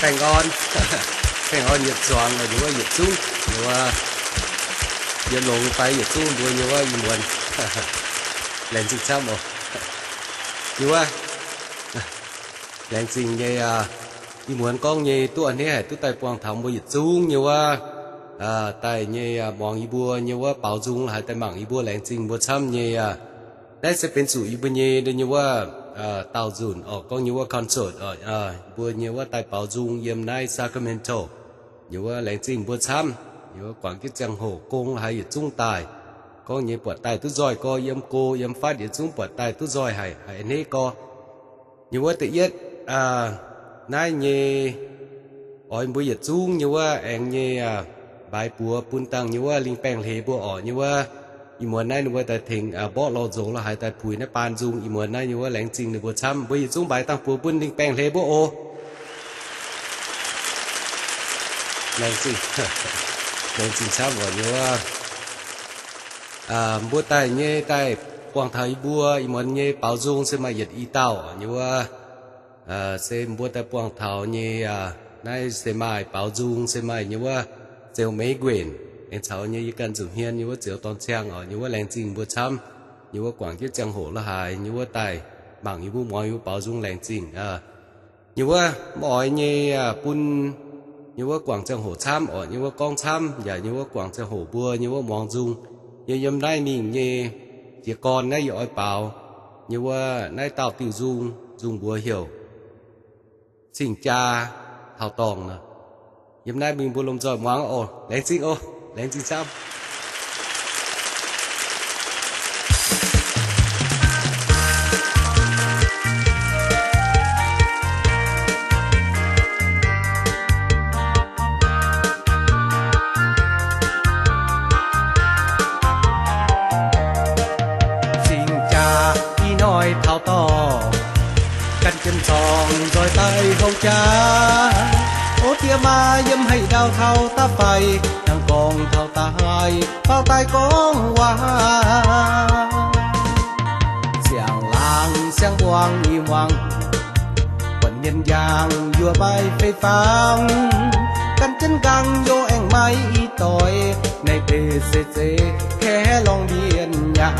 Baengh orn, baengh orn yietc zuangx, ninh wuov yietc zungv, ninh wuov yietc longx fai yietc zungv mbuo nyei wuov ih muonz. Laengz zingh camv oc. Ninh wuov laengz zingh nyei, ih muonz gorngv nyei duqv a'hneiv haic duqv daaih buangh taux mbuo yietc zungv nyei wuov, daaih nyei muangx yie mbuo nyei wuov baaux nzung haiz daaih mangc yie mbuo, laengz zingh mbuo camv nyei. Naaiv se benx zuqc yie mbuo nyei, nyei wuov daauh nzunc oc, gorngv nyei wuov concert oc, mbuo nyei wuov daaih baaux nzung yiem naaiv Sacramento. Nyei wuov laengz zingh mbuo camv, nyei wuov guangc jienv ziangh hoc gong haiz yietc zungv daaih. Gorngv nyei buatc daaih duqv nzoih gorx, yiem go yiem fatv yietc zungv buatc daaih duqv nzoih haic, haiz a'hneiv gorx. Nyei wuov da'yietv, naaiv nyei oix mbuo yietc zungv nyei wuov aengx nyei mbaaix buoz bun dangh nyei wuov lingh baengh hleix mbuo orqc. Nyei wuov ih muonz naaiv ninh mbuo daaih tengx mborqv lorh nzox lorh haaix daaih puix naaiv baan nzung. Ih muonz naaiv nyei wuov laengz zingh ninh mbuo camv. Mbuo yietc zungv mbaaix dangh buoz bun lingh baengh hleix mbuo oc. Laengz zingh, laengz zingh camv oc. Nyei wuov mbuo daaih nyei daaih buangh taux yie mbuo ih muonz nyei baaux nzung se maaih yietc i dauh. Nyei wuov se mbuo daaih buangh taux nyei, naaiv se maaih baaux nzung se maaih nyei wuov Ziouv Meiv Nguyen, aengx caux nyei yie ganh zuqc hmien nyei wuov Ziouv Dorn Ciang oc. Nyei wuov laengz zingh mbuo camv, nyei wuov guangc jienv ziangh hoc la'haaix nyei wuov daaih mangc yie mbuo, muangx yie mbuo baaux nzung, laengz zingh. Nyei wuov mv oix nyei bun nyei wuov guangc ziangh hoc camv oc. Nyei wuov gorngv camv yaac nyei wuov guangc ziangh hoc mbuo nyei wuov muangx nzung. Yie yiem naaiv mingh nyei jiez gorn naaiv yie oix baaux nyei wuov naaiv dauh diuh nzung, nzung mbuox heuc Cing-Jaa Taux Dorngh nor. Yiem naaiv mingh mbuo lomh nzoih muangx oc. Laengz zingh oc. Laengz zingh camv. Cing-Jaa ih hnoi taux dorngh, gan jienv zorng nzoih daaih houv jaax. O diex maa, yiem haaix ndau taux daaih fai, hnangv gorngv taux daaih faaux daaih gorngv waac. Ziangh laangz siang-mbuangz i muangx, buonc mienh njang yuoqc maaih fei fangx, gan jienv nqaang youh aengx maaih i doix, naaiv deix se zeiv kaeqv lorngh mienh nyei.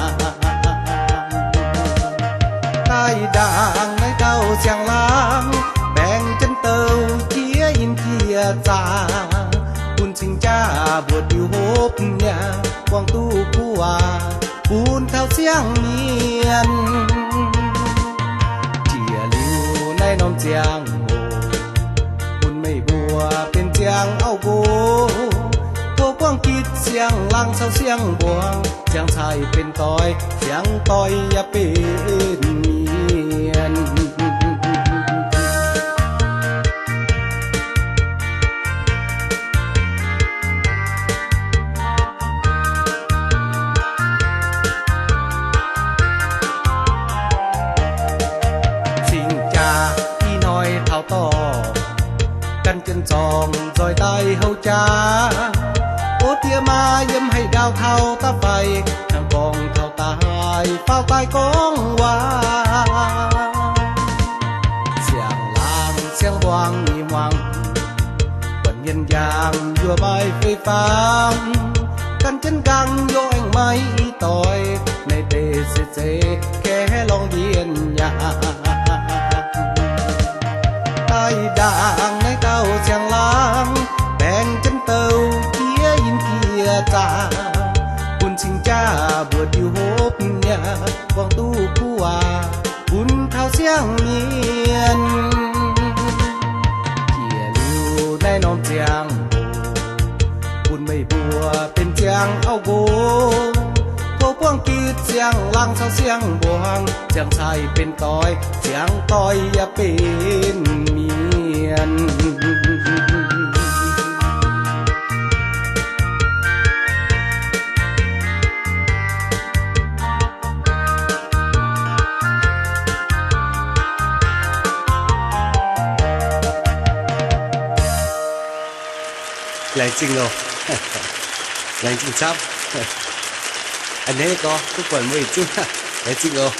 Daaih ndaangc naaiv dauh siang-laangz, baengh jienv douc jiex in jiex zaqc, bun cing-jaa mbuo diuh hopv mi'aqv, buangh duqv kuv waac bun taux siang-mienh. Jiex liuz naaiv norm ziangh hoc, bun meih mbuo benx ziangh auv nqox, tov buangv gitv siang-laangz caux siang-mbuangz, ziangh cai benx doix, ziangh doix yaac benx mienh. Cing-jaa ih hnoi taux dorngh, gan jienv zorng nzoih daaih houv jaax. O diex maa, yiem haaix ndau taux daaih fai, hnangv gorngv taux daaih faaux daaih gorngv waac. Siang-laangz siang-mbuangz i muangx, buonc mienh njang yuoqc maaih fei fangx, gan jienv nqaang youh aengx maaih i doix, naaiv deix se zeiv kaeqv lorngh mienh nyei aqv. Daaih ndaangc naaiv dauh siang-laangz, baengh jienv douc jiex in jiex zaqc, bun cing-jaa mbuo diuh hopv mi'aqv, buangh duqv kuv waac bun taux siang-mienh. Jiex liuz naaiv norm ziangh hoc, bun meih mbuo benx ziangh auv nqox, tov buangv gitv siang-laangz caux siang-mbuangz, ziangh cai benx doix, ziangh doix yaac benx mienh. Laengz zingh oc. Laengz zingh camv. A'hneiv gorx duqv buatc meih yietc zungv. Laengz zingh oc.